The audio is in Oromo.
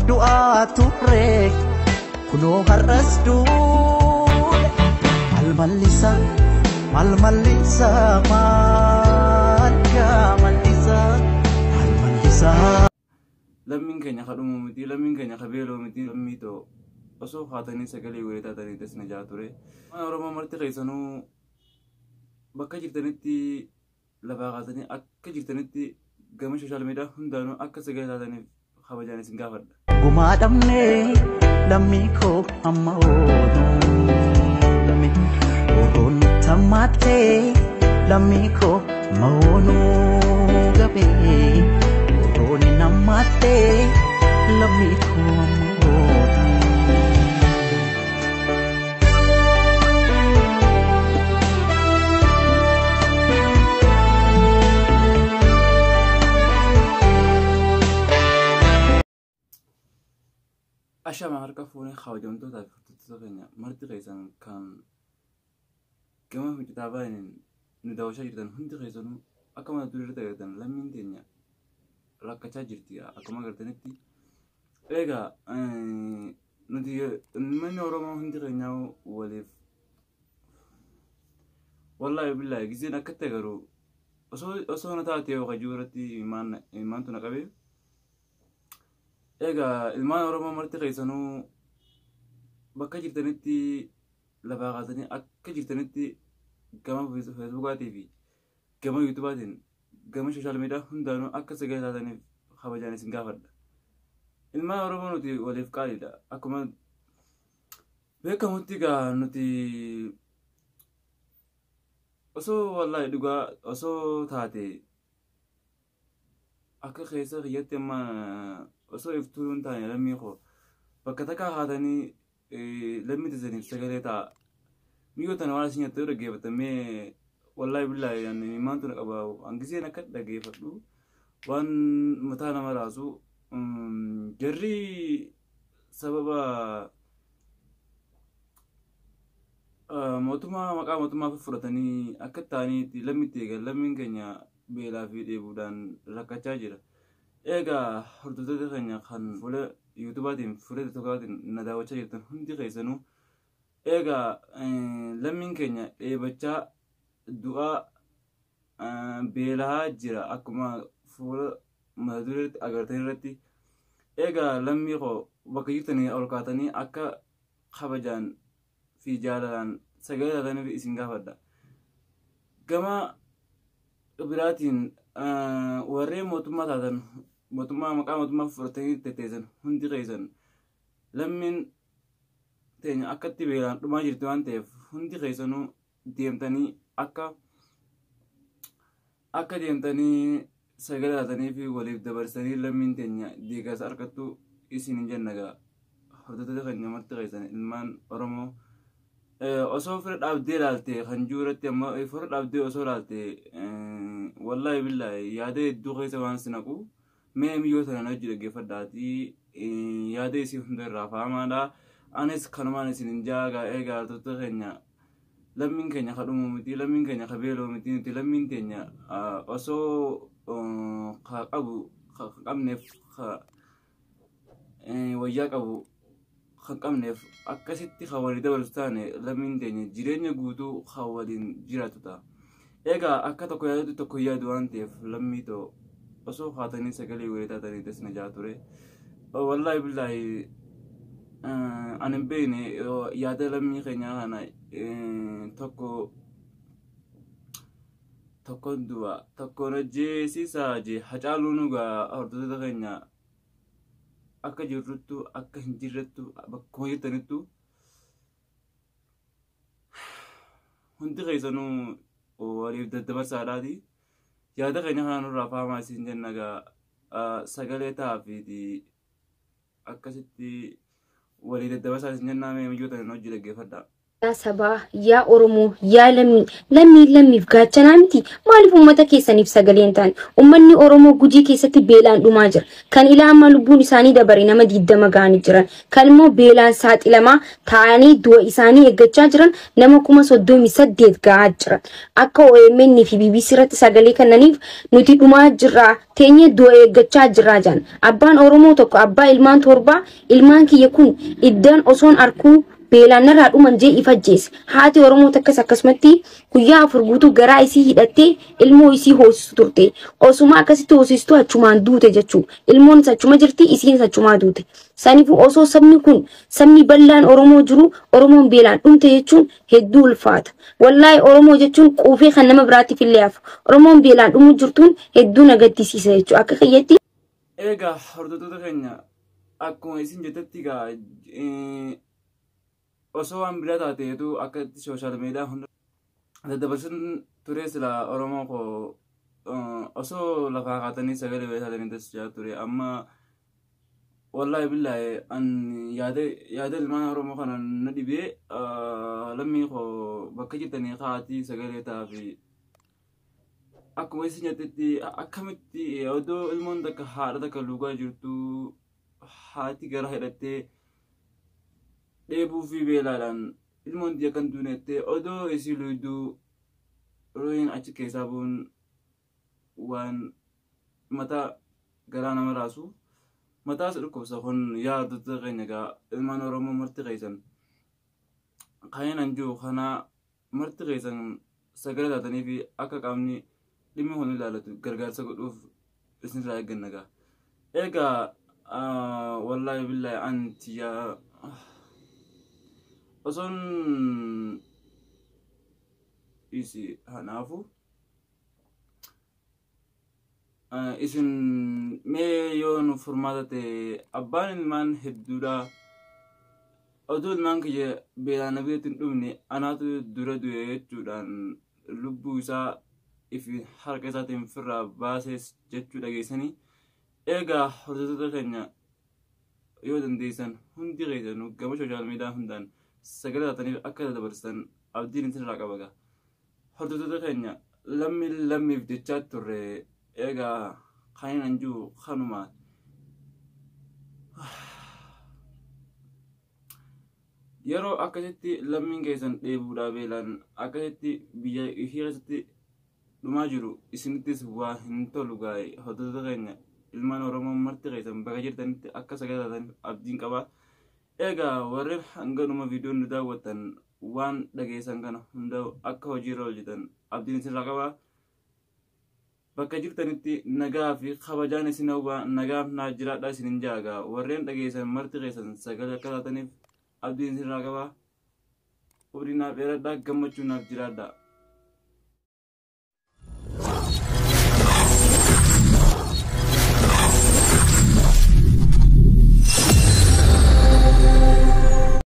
Du'aa turre kunoo har'as duule. Maal mallisa, maal mallisa, maal yaa mallisa, maal mallisa. Lammiin keenya ka dhumuu miti, lammiin keenya ka beeloo miti, lammii too osoo kaatanii sagalee walii taatanii tas na jaa ture. Waan Oromoo marti keessanuu bakka jirtanitti lafaa kaatanii akka jirtanitti gama sooshaal miidiyaa hundaanuu akka sagalee taataniif kabajaan isin gaafadha. Gumaa dhabnee lammii koo amma ooluu Oroon tammaattee lammii koo amma ooluu gabee Oroon nammaattee lammii koo amma ooluu. Ashama harka fuunee kabajamtootaa fi hordoftoota keenya marti keessan kan gama fincitaa baay'inaan nu daawwachaa jirtan hundi keessanuu akka mata duree irratti agartan lammiin teenya rakkachaa jirti akkuma agartanitti. Egaa nuti uummanni Oromoo hundi keenyaa waliif wallaahi billaahi gizeen akkatti agarru osoo na taate yoo kajuu irratti imaantu na qabee. Egaa ilmaan Oromoo marti keessanuu bakka jirtanitti lafaa kaatanii akka jirtanitti gama feesbuukaatii fi gama yuutuubaatiin gama sooshaal miidiyaa hundaanuu akka sagalee taataniif kabajaan isin gaafadha. Ilmaan Oromoo nuti waliif qaaliidha. Akkuma beekamutti egaa nuti osoo wallaahi dhugaa osoo taate akka keessa kiyyatti amma osoo iftuu hin taane lammii koo bakka takkaa kaatanii lammii teessaniif sagalee ta'a. Miyyoo tana waan isin nyaattu dhaggeeffatamee wallaahi billaahi imaantu na qaba. Hangiseen akka dhaggeeffadhu waan mataa nama raasu jarri sababa mootummaa maqaa mootummaa fudhatanii akka ta'aniitti lammitti eegan lammiin keenya beelaa fi dheebuudhaan rakkachaa jira. Egaa hordoftoota keenya kan fuula yuutuubaatiin fuula tiktokaatiin na daawwachaa jirtan hundi keessanuu egaa lammiin keenya dheebachaa du'aa beelaa jira akkuma fuula mata dureetti agartan irratti. Egaa lammii koo bakka jirtanii ol kaatanii akka kabajaan fi jaalalaan sagalee taataniif isin gaafadha. Gama biraatiin warreen mootummaa taatan mootummaa maqaa mootummaa fudhatanii tetteessan hundi keessan lammiin teenya akkatti beelaan dhumaa jirti waan ta'eef hundi keessanuu deemtanii akka deemtanii sagalee taatanii fi waliif dabarsanii lammiin teenya deeggarsa argattu isin hin jenna egaa hordoftoota keenya marti keessan ilmaan Oromoo. Osoo fira dhaabdee ilaalte kan jiru irratti amma fira dhaabdee osoo ilaalte wallaahi billaahi yaada hedduu keessa waan si naqu mee miyyoo sana na hojii dhaggeeffadhaatii yaada isii hunda irraa faamaadha. Anis kanumaan isin hin jaagaa egaa hordoftoota keenya lammiin keenya ka dhumuu miti lammiin keenya ka beeloo miti nuti lammiin teenya osoo ka qabu ka qabneef ka wayyaa qabu kan qabneef akkasitti kan walii dabarsu taane lammiin teenya jireenya guutuu kan waliin jiraatu ta'a. Egaa akka tokko yaadatu tokko yaadu waan ta'eef lammii too osoo kaatanii sagalee walii taatanii tas na jaa ture. Wallaahi billaahi ani hin beekne yaada lammii keenyaa kana tokko tokko du'a tokko ajjeesisaa jee Hacaaluu nugaa hordoftoota keenya akka jirruttu akka hin jirrettu bakkuma jirtanittu hundi keessanuu waliif daddabarsaadhaati. Yaada keenya kana nurraa faamaa isin jenna egaa sagalee ta'aafiiti akkasitti walii daddabarsaa isin jennaa mee miyyoo tana hojii dhaggeeffadhaa. Yaa sabaa, yaa Oromoo, yaa lammii, lammii lammiif gaachanaa miti. Maaliif uummata keessaniif sagalee hin taane? Uummanni Oromoo Gujii keessatti beelaan dhumaa jira. Kan ilaa amma lubbuun isaanii dabare nama 20 ga'anii jiran. Kan immoo beelaan saaxilamaa ta'anii du'a isaanii eeggachaa jiran nama 38,000 ga'aa jiran. Akka OMN fi BBC irratti sagalee kennaniif nuti dhumaa jirra. Teenyee du'a eeggachaa jirra jedhan. Abbaan Oromoo tokko abbaa ilmaan 7 ilmaan kiyya kun iddaan osoon arkuu beelaan narraa dhuman jee ifajjeesse. Haati Oromoo takkas akkasumatti guyyaa 4 guutuu garaa isii hidhattee ilmoo isii hoosistu turte. Osuma akkasitti hoosistu achumaan duute jechuu. Ilmoon achuma jirti, isiin achumaa duute. Saniifuu osoo sabni kun sabni bal'aan Oromoo jiru Oromoon beelaan dhumte jechuun hedduu ulfaata. Wallaahi Oromoo jechuun quufee kan nama biraatiif illee hafu. Oromoon beelaan dhumuu jirtuun hedduu na gaddisiisa jechuudha. Akka kiyyatti. Egaa hordoftoota keenya akkuma isin jettetti egaa osoo waan biraa taateetu akka itti sooshaal miidiyaa hunda daddabarsan ture sila Oromoo koo osoo lafaa kaatanii sagalee wayii taatanii taasisaa ture. Amma wallaahi billaahi an yaada yaada ilmaan Oromoo kana na dhibee. Lammii koo bakka jirtanii kaatii sagalee ta'aa. Akkuma isin jettetti akkamitti odoo ilmoon takka haadha takka lugaa jirtu haati gara hidhattee dheebuu fi beelaadhaan ilmoon tiyya kan duunettee odoo isii luyduu ruuhin achi keessaa bu'uun waan mataa garaa nama raasu, mataa si dhukkubsa kun. Yaa hordoftoota keenya egaa ilmaan Oromoo marti keessan kan an jiru kana marti keessan sagalee taatanii fi akka qaamni dhimmi kun ilaallatu gargaarsa godhuuf isinirraa eegganna egaa. Egaa wallaahi billaahi anti yaa osoon isi kanaafu isin mee yoo nu furmaata ta'e abbaan ilmaan hedduudha oduu ilmaan kiyya beelaan na biratti hin dhumne anaatu dura du'e jechuudhaan lubbuu isaa ifi harka isaatiin firraa baases jechuu dhageessanii. Egaa hordoftoota keenya yoo dandeessan hundi keessanuu gama sooshaal miidiyaa hundaan sagalee taataniif akka dabarsan abdiin isinirraa qaba egaa. Hordoftoota keenya lammiin lammiif jechaa turre. Egaa kan hin jiru kanuma. Yeroo akkasitti lammiin keessan dheebuudhaa beelaan akkasitti biyya ishee keessatti dhumaa jiru isinittis waa hin tolu gaa'e. Hordoftoota keenya ilmaan Oromoo marti keessan bakka jirtanitti akka sagalee taataniif abdiin qaba. Egaa warreen hanganuma viidiyoon nu daawwattan waan dhageessan kana hunda akka hojiirra hojjetan abdiin isinirraa qaba. Bakka jirtanitti nagaa fi kabajaan isin hawwaa, nagaaf naa jiraadhaa isin hin jaagaa. Warreen dhageessan marti keessan sagalee akka taataniif abdiin isinirraa qaba. Umrii naaf dheeradhaa, gammachuu naaf jiraadhaa.